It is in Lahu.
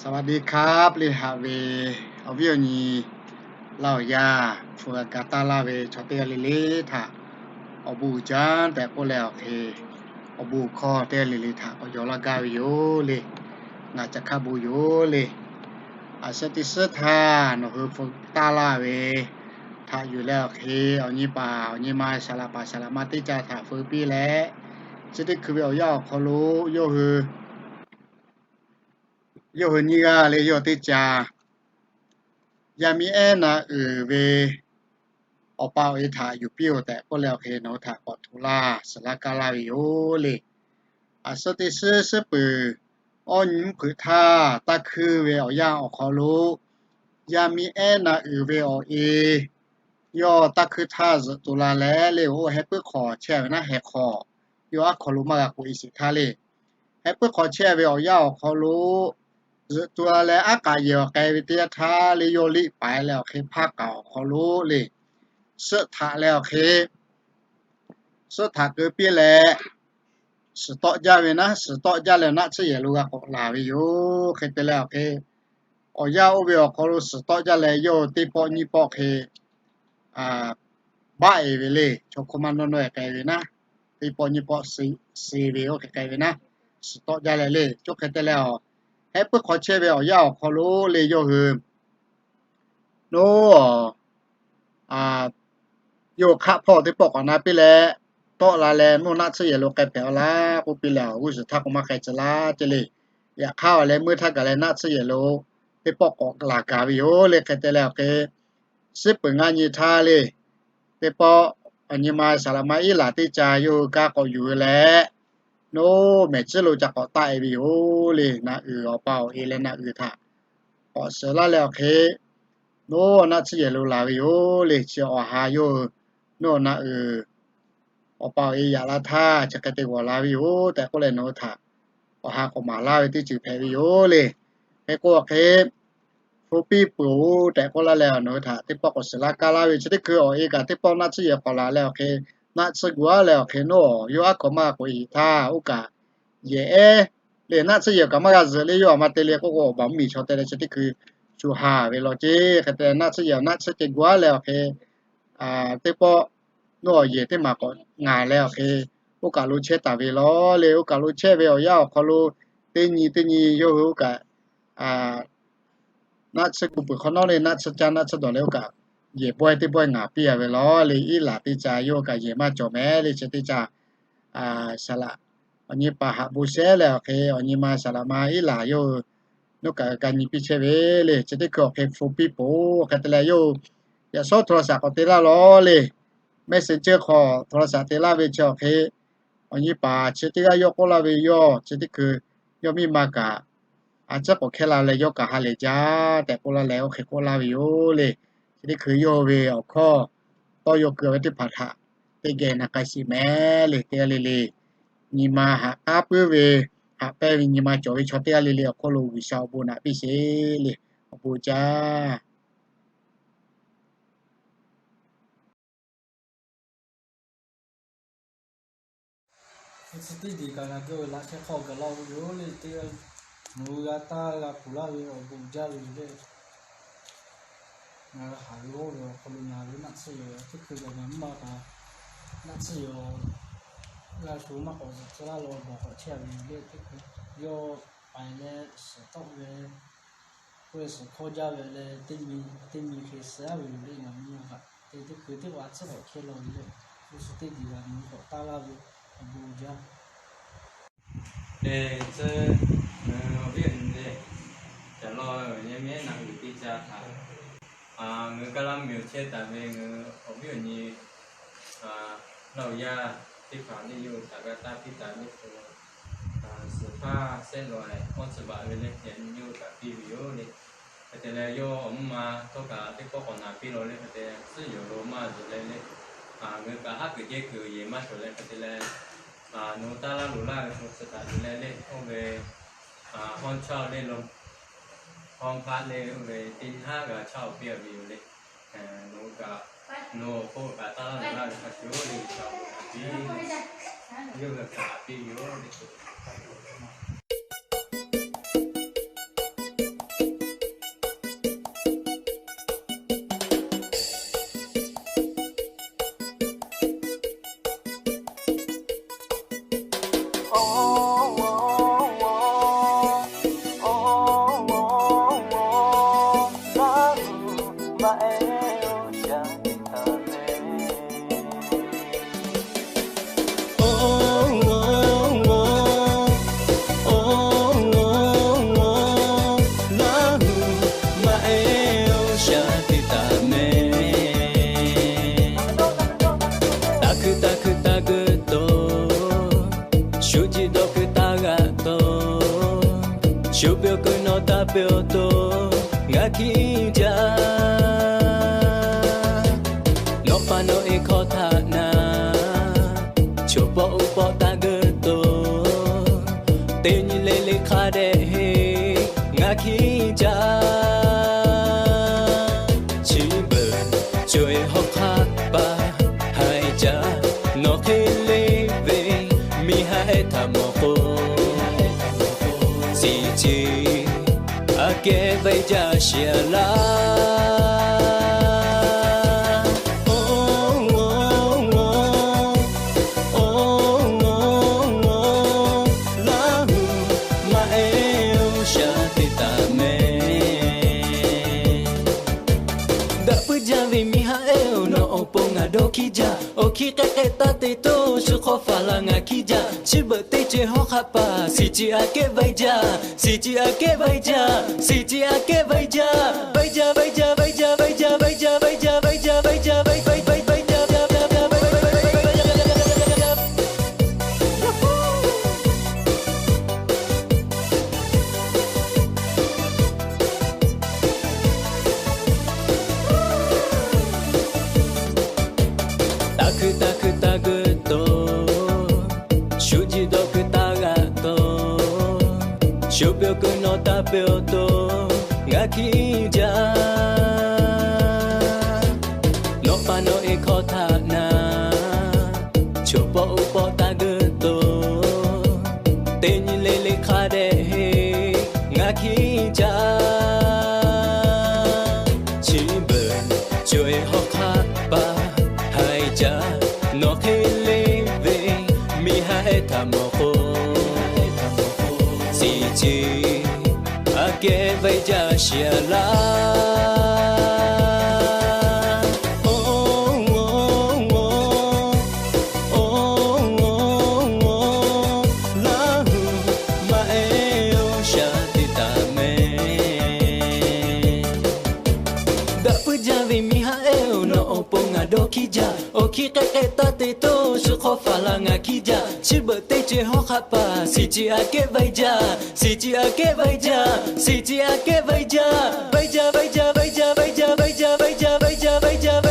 สวัสดีครับ le haꞈ ve awˬ viˉ awˬ nyi laˇ awˬ yaˇ, hpu g'a ga taˇ laˇ ve chaw teˇ g'aˇ le le htaꞈ awˬ bon uiˍ jaˇ tehꞈ k'oˆ leh awˬ hk'e, awˬ bon hkawˇ teˇ g'aˇ le le htaꞈ k'awꞈ yaw laˇ gaˇ ve yoˬ le. Ngaˬ ca hk'a bon yoˬ le. A shu teˇ suhˉ htaˇ nawˬ hui hpu taˇ laˇ ve htaꞈ yuˬ leh awˬ hk'e, awˬ nyi paˍ awˬ nyi ma saˍ laꞈ paˍ saˍ laꞈ ma teˇ ca htaꞈ feu piˇ leh, chi teˇ hkui ve awˬ yanˇ awˬ hk'aw lo yawˇ hui yawˇ hui nyiˇ g'aˇ le yawˇ teˇ ca yaˇ miˇ ehˉ na uiˍ ve awˬ pa awˬ e htaꞈ yuˬ piˇ-oˬ tehꞈ k'oˆ leh awˬ hk'e, nawˬ hui htaꞈ k'awꞈ hto laˇ suhˍ laˇ kaˇ laˇ ve yoˬ le. A shu teˇ suhˉ suhˉ peuˬ, awˇ nyi mvuhˇ hpeuꞈ htaˇ taˇ hkuiˇ ve awˬ yanˇ awˬ hk'aw lo, yaˇ miˇ ehˉ na uiˍ ve awˬ e yawˇ taˇ hkuiˇ htaˇ zuhꞈ to la leh le, oˇ heh puiˉ hk'awꞈ chehˇ ve naˉ heh hk'awꞈ, yawˇ aˉ hk'aw lo maˇ g'a k'oꞈ e sheˍ htaˇ le. Heh puiˉ hk'awꞈ chehˇ ve awˬ yanˇ awˬ hk'aw lo zuhꞈ to la leh aˉ k'aꞈ yehˬ awˬ k'ai ve teˇ yanˇ htaˇ le, yawˇ liꞈ paiˍ leh awˬ hk'e hpaˇ k'aꞈ awˬ hk'aw lo le, suhˆ htaꞈ leh awˬ hk'e, suhˆ htaꞈ keu piˇ leh, suhˍ tawˆ jaˇ ve naˉ, suhˍ tawˆ jaˇ leh naˆ tsuhˇ yehˬ lo g'a k'awꞈ laˬ ve yoˬ. Hk'e te leh awˬ hk'e, awˬ yanˇ oˇ ve awˬ hk'aw lo suhˍ tawˆ jaˇ leh yawˇ teˇ pawˆ nyiˇ pawˆ hk'e baˆ e ve le, chaw hkawˇ maˇ nawˇ nawˇ e k'ai ve naˉ, teˇ pawˆ nyiˇ pawˆ suh ve oˇ hk'e k'ai ve naˉ, suhˍ tawˆ jaˇ leh le, co hk'e te leh awˬ, heh puiˉ hk'awꞈ chehˇ ve awˬ yanˇ awˬ hk'aw lo le yawˇ hui, noˉ, yawˇ hk'aˆ hpawˇ teˇ pawˆ k'awꞈ na piˇ leh, tawˆ la leh mvuhˇ naˆ tsuhˇ yehˬ lo k'ai hpehꞈ-aw laˇ k'oˆ piˇ leh, awˬ g'uˇ suhˍ htaˇ k'o maˇ k'ai tcuh laˇ ce le. Yaꞈ hk'aˇ awˬ leh meuˇ htaˇ gaˬ leh naˆ tsuhˇ yehˬ lo teˇ pawˆ k'awꞈ laˬ gaˬ ve yoˬ le. Hk'e te leh awˬ hk'e, suhˉ peuˬ ngaˇ nyi htaˇ le, teˇ pawˆ awˬ nyi ma saˍ laꞈ ma iˉ laˬ teˇ ca yawˇ hui kaˇ k'awꞈ yuˬ leh, noˉ mehˬ tcuhˉ lo ca k'awꞈ taˆ e ve yoˬ le. Na uiˍ awˬ pa awˬ e leh na uiˍ htaꞈ k'awꞈ suhˍ laˇ leh awˬ hk'e, noˉ naˆ tsuhˇ yehˬ lo laˬ ve yoˬ le. Chi awˬ ha yawˇ hui, noˉ na uiˍ awˬ pa awˬ e yaꞈ la htaˇ chi hk'e te g'awˬ la ve yoˬ tehꞈ k'oˆ leh nawˬ hui htaꞈ awˬ ha k'awꞈ maˍ laˇ ve teˇ ceuˬ hpehꞈ ve yoˬ le. Hk'e k'o awˬ hk'e, hpu piˇ peuˬ-oˬ tehꞈ k'oˆ laˇ leh nawˬ hui htaꞈ teˇ pawˆ k'awꞈ suhˍ laˇ kaˇ laˇ ve chi teˇ hkui awˬ e kaꞈ teˇ pawˆ naˆ tsuhˇ yehˬ k'awꞈ laˬ leh awˬ hk'e, naˆ tsuhˇ gu aˉ leh awˬ hk'e noˉ yawˇ aˉ hk'aw maˇ k'oꞈ e sheˍ htaˇ oˇ kaꞈ yehˬ ehˉ le, naˆ tsuhˇ yehˬ kaꞈ maˇ g'a zuhꞈ le, yawˇ a ma te le k'oˆ k'o awˬ baˬ mvuhˇ miˬ chaw te leh chi teˇ hkui shu ha ve law ce. Hk'e te naˆ tsuhˇ yehˬ naˆ tsuhˇ ce gu aˉ leh awˬ hk'e, teˇ pawˆ noˉ awˬ yehˬ teˇ maˬ k'awꞈ ngaˬ leh awˬ hk'e, oˇ kaˬ lo chehˇ taˍ ve law le. Oˇ kaˬ lo chehˇ ve awˬ yanˇ awˬ hk'aw lo teˇ nyi teˇ nyi yawˇ hui oˇ kaꞈ naˆ tsuhˇ gu peuˬ hk'awꞈ nawˉ le, naˆ tsuhˇ caˇ naˆ tsuhˇ dawˬ leh oˇ kaꞈ yehˬ bawehˇ teˇ bawehˇ ngaˬ piˇ a ve law le. Iˉ laˬ teˇ ca yawˇ kaꞈ yehˬ maˇ cawˬ mehˍ le. Chi teˇ ca saˍ laꞈ awˬ nyi paˍ haꞈ bon shehˉ leh awˬ hk'e, awˬ nyi ma saˍ laꞈ ma iˉ laˬ yawˇ hui noˉ kaꞈ ka nyi piˇ chehˇ ve le. Chi teˇ hkui awˬ hk'e hpu piˇ peuˬ-oˬ. Hk'e te leh yawˇ hui yaꞈ shawˉ โทรศัพท์ k'awꞈ te laˇ law le. Messenger hk'aw โทรศัพท์ te laˇ ve chi awˬ hk'e, awˬ nyi paˍ chi teˇ g'aˇ yawˇ k'oˆ laˇ ve yawˇ chi teˇ hkui yawˇ miˇ ma kaꞈ a ciˉ k'awꞈ hkehˇ la leh yawˇ kaꞈ ha lehˬ jaˇ tehꞈ k'oˆ laˇ leh oˇ hk'e k'oˆ laˇ ve yoˬ le. Chi teˇ hkui yawˇ hui ve awˬ hkawˇ tawˇ yaw keu ve teˇ hpaˍ htaꞈ teˇ geh na k'ai shiˍ mehˍ le. Teˇ g'aˇ le le nyi ma haꞈ k'aˉ puiˉ ve, haꞈ pehnˇ ve nyi ma cawˬ ve chaw teˇ g'aˇ le le awˬ hk'oˆ lo G'uiˬsha awˬ bon naꞈ piˇ sheˍ le. Awˬ bon jaˇ. Chi teˇ diˬ kaꞈ ngaˬ hui laꞈ sheh hk'aw gaˬ la-o yoˬ le. Teˇ g'aˇ nawˬ hui g'a taˇ g'a kuˬ laˇ ve awˬ bon jaˇ ve yoˬ le. Ngaˬ hui haˍ ve g'awˇ ve awˬ hk'aw lo ngaˬ hui naˆ tsuhˇ yoˬ teˇ hkui gaˬ ngaˬ mvuhˇ ma kaꞈ naˆ tsuhˇ yoˬ g'a shu maˇ k'awꞈ zuhꞈ tcuh laˇ lo bawˬ k'awꞈ chehˇ ve yoˬ le. Teˇ hkui yawˇ paiˍ leh suhˍ tawˆ ve, k'oˆ ve suhˍ hkawˇ jaˇ ve leh teˇ nyi teˇ nyi hk'e suh aˉ ve yoˬ le. Ngaˬ mvuhˇ ma kaꞈ te teˇ hkui teˇ hpaˍ tsuhˇ k'awꞈ chehˇ law ve le. Oˇ shu teˇ diˬ g'aꞈ nawˬ hui k'awꞈ taˇ laˇ ve awˬ bon jaˇ. Eˬ, tcuh, ngaˬ hui awˬ viˉ awˬ nyi le, caˬ law ve awˬ nyi mehˉ naˬ uiˍ teˇ ca htaꞈ ngaˬ hui Kaˇlaˇ miˬ awˬ chehˇ taˍ ve ngaˬ hui awˬ viˉ awˬ nyi laˇ awˬ yaˇ teˇ hpaˍ le, yawˇ hui htaꞈ g'a taˇ piˇ taˍ le k'o, suhˍ hpaˇ sehˉ lawˬ awˬ tcuh baˬ ve le, yaꞈ nyi yawˇ hui htaꞈ piˇ ve yoˬ le. Hk'e te leh yawˇ awˬ mvuhˇ ma htawˇ kaꞈ teˇ pawˆ k'awꞈ naˍ piˇ law le. Hk'e te tcuhˉ yoˬ lo maˇ zuhꞈ leh le, ngaˬ hui kaꞈ haˉ kuiˬ jehˇ kuiˬ yehˬ maˇ cawˬ leh hk'e te leh, nawˬ hui taˇ laˇ loˍ laˇ ve k'o, suhˍ htaꞈ yuˬ leh le, oˇ ve hawˇ chaˇ le lo, hawˇ hpaˆ le, oˇ ve teˇ nyi haˉ g'a chaˇ awˬ piˇ a ve yoˬ le. Nawˬ hui kaꞈ, nawˬ hui awˬ hk'oˆ kaꞈ taˇ laˇ loˍ laˇ ve hk'a shuˍ le, G'uiˬsha awˬ bon naꞈ piˇ, yawˇ hui kaꞈ piˇ yoˬ le. peuˬ awˬ to ngaˬ hkiˉ jaˇ. Nawˬ pa nawˬ e hkawˇ htaꞈ na, choˬ pawˆ uˉ pawˆ taˇ geuˆ to, teˇ nyi le le hk'a dehꞈ heˆ ngaˬ hkiˉ jaˇ. Chi beuꞈ co-e hawˉ hk'aˆ paˍ haiˬ jaˇ. Nawˬ hk'e le ve miˬ haꞈ ehˉ htaꞈ mawˬ k'o, ciˬ ciˬ aꞈ kehˉ vaiˇ jaˇ shiˍ laˇ. Laˇ huˍ maˇ ehˉ-oˬ, shaˍ te taˍ mehˍ. Daꞈ puiˉ jaˇ ve miˬ haꞈ ehˉ-oˬ, nawˬ awˬ pon ngaˬ dawˇ hkiˉ jaˇ. Awˬ hkiˉ k'ehˉ k'ehˉ taˇ te toˇ, shu hk'aw faˍ la ngaˬ hkiˉ jaˇ. Chi beuꞈ teˇ ceuˬ hawˉ hk'aˆ paˍ ciˬ ciˬ aꞈ kehˉ vaiˇ jaˇ. Ciˬ ciˬ aꞈ kehˉ vaiˇ jaˇ. Ciˬ ciˬ aꞈ kehˉ vaiˇ jaˇ. Vaiˇ jaˇ, vaiˇ jaˇ, vaiˇ jaˇ, vaiˇ jaˇ, vaiˇ jaˇ, vaiˇ jaˇ, vaiˇ jaˇ, vaiˇ jaˇ, vaiˇ jaˇ, vaiˇ jaˇ, vaiˇ jaˇ, vaiˇ jaˇ, vaiˇ jaˇ, vaiˇ jaˇ, vaiˇ jaˇ, vaiˇ jaˇ. Taˇ hkuiˇ taˇ hkuiˇ taˇ geuˆ to, shu jiˇ dawˇ hkuiˇ taˇ g'aꞈ to, shu peuˬ kuiˬ nawˬ taˇ peuˬ awˬ to ngaˬ hkiˉ jaˇ. Nawˬ pa nawˬ e hkawˇ htaꞈ na, choˬ pawˆ uˉ pawˆ taˇ geuˆ to, teˇ nyi le le hk'a dehꞈ heˆ ngaˬ hkiˉ jaˇ. Chi beuꞈ co-e hawˉ hk'aˆ paˍ haiˬ jaˇ. Nawˬ hk'e le ve miˬ haꞈ ehˉ htaꞈ mawˬ k'o, ciˬ ciˬ aꞈ kehˉ vaiˇ jaˇ shiˍ laˇ. Laˇ huˍ maˇ ehˉ-oˬ, shaˍ te taˍ mehˍ. Daꞈ puiˉ jaˇ ve miˬ haꞈ ehˉ-oˬ, nawˬ awˬ pon ngaˬ dawˇ hkiˉ jaˇ. Awˬ hkiˉ k'ehˉ k'ehˉ taˇ te toˇ, shu hk'aw faˍ la ngaˬ hkiˉ jaˇ. Chi beuꞈ teˇ ceuˬ hawˉ hk'aˆ paˍ ciˬ ciˬ aꞈ kehˉ vaiˇ jaˇ. Ciˬ ciˬ aꞈ kehˉ vaiˇ jaˇ. Ciˬ ciˬ aꞈ kehˉ vaiˇ jaˇ. Vaiˇ jaˇ, vaiˇ jaˇ, vaiˇ jaˇ, vaiˇ jaˇ, vaiˇ jaˇ, vaiˇ jaˇ, vaiˇ jaˇ, vaiˇ jaˇ, vaiˇ jaˇ,